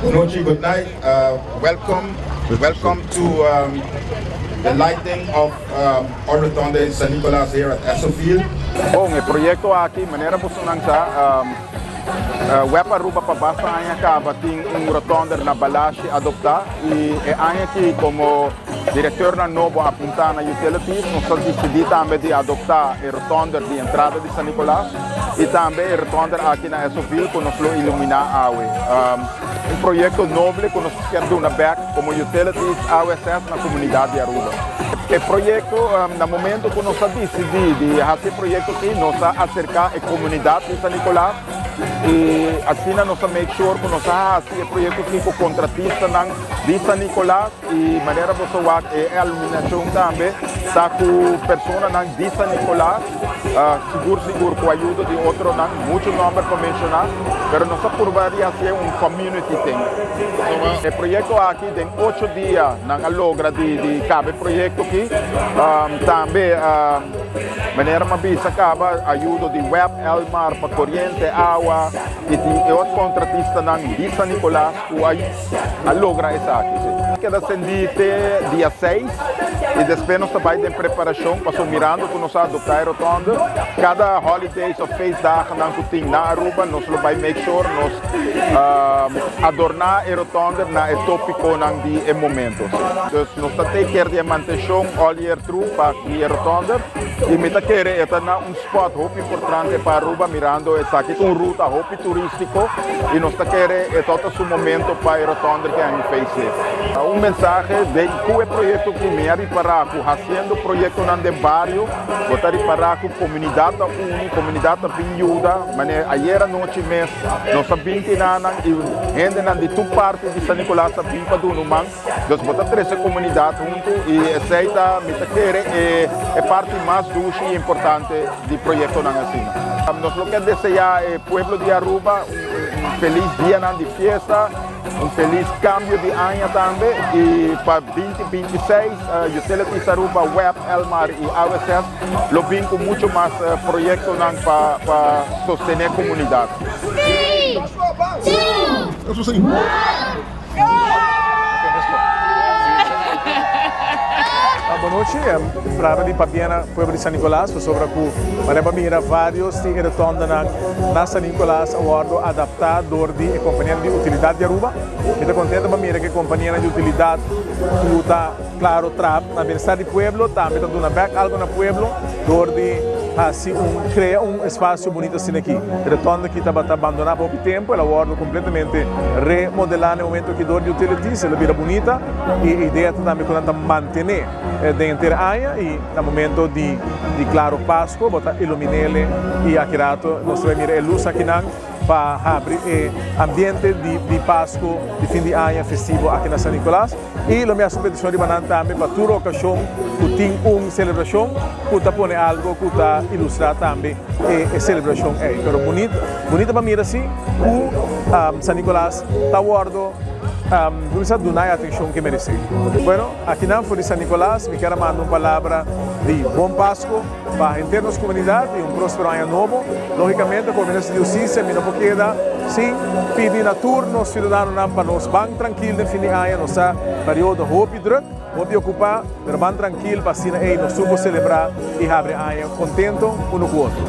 Bon nochi, good night. Welcome, welcome to the lighting of our rotonde in San Nicolas here at Esso Field. Bon, e proyecto aki, manera bosonan sa, web Aruba pa basta aña caba tin un rotonde na Balashi adopta y e aña aki como directornan nobo apunta na Utilities nos a dicidi tambe di adopta e rotonde di entrada di San Nicolas y tambe e rotonde aki na Esso Field cu nos lo ilumina awe. Un proyecto noble cu nos kier duna bek como Utilities AWSS na comunidad di Aruba. E proyecto, na momento cu nos a dicidi di haci e proyecto aki, nos a acerca e comunidad di San Nicolas y asina nos a make sure cu nos a haci e proyecto aki cu contratistanan di San Nicolas y manera boso wak e iluminacion tambe ta cu personanan di San Nicolas. Sigur sigur cu ayudo di otronan, mucho nomber pa menciona, pero nos a purba di hacié un community thing. E proyecto aki den ocho dia nan a logra di di caba e proyecto aki. Tambe manera mi a bisa caba ayudo di web, Elmar pa coriente, awa y tin e otro contratistanan di San Nicolas cu a a logra esaki. Keda sendí te dia seis y despues nos ta bay den preparacion pasobra mirando cu nos a adopta e rotonde, cada holidays of feestdagennan cu tin na Aruba nos lo bay make sure nos adorna e rotonde na e topiconan di e momento. Dus nos ta take care di e mantencion all year through pa di e rotonde y mi ta kere e ta na un spot hopi importante pa Aruba mirando esaki ta un ruta hopi turistico y nos ta kere e ta su momento pa e rotonde ke haña un facelift. Un mensahe den cu e proyecto cu mi a ripara cu haciendo proyectonan den bario bo ta ripara cu comunidad ta uni, comunidad ta bin yuda, manera ayer anochi mes nos a bin tinanan y hendenan di tur parti di San Nicolas a bin pa duna un man. Dus bo ta trece comunidad hunto y esey ta, mi ta kere, e e parti mas dushi y importante di proyectonan asina. Nos lo kier desea e pueblo di Aruba un un feliz dianan di fiesta, un feliz cambio di aña tambe y pa binti 26 Utilities Aruba, web, Elmar y AWSS lo bin cu mucho mas proyectonan pa pa sostene comunidad. Three, two, one. Bon nochi, palabra di pabia na pueblo di San Nicolas pasobra cu manera pa mira varios di e rotondanan na San Nicolas a wordo adapta door di e companianan di utilidad di Aruba. Mi ta contento pa mira cu e companianan di utilidad cu ta claro traha na bienestar di pueblo tambe ta duna bek algo na pueblo door di haci un crea un espacio bunito asina aki. E rotonda aki tabata abandona pa hopi tempo, el a wordo completamente remodelá na e momento aki dor di utilities, el a bira bunita y e idea ta tambe cu nan ta mantene den henter aña y na momento di di claro Pasco bo ta iluminele y aki rato nos ta bay mira e luz akinan pa habri e ambiente di di Pasco di fin di aña festivo aki na San Nicolas y lo mi haci un peticion riba nan tambe pa tur ocasion cu tin un celebracion cu ta pone algo cu ta ilustra tambe e celebracion ey. Pero bunita, bunita pa mira si cu San Nicolas ta wordo cuminsa duna e atencion cu e merece. Bueno, akinan for di San Nicolas mi kier a manda un palabra di Bon Pasco pa henter nos comunidad y un prospero aña nobo. Logicamente como Minister di Husticia mi no por keda sin pidi na tur nos ciudadanonan pa nos ban trankil den fin di aña. Nos ta periodo hopi druk. Hopi okupá, pero ban trankil pa asina ei nos tur por selebrá i habri aña kontento unu ku otro.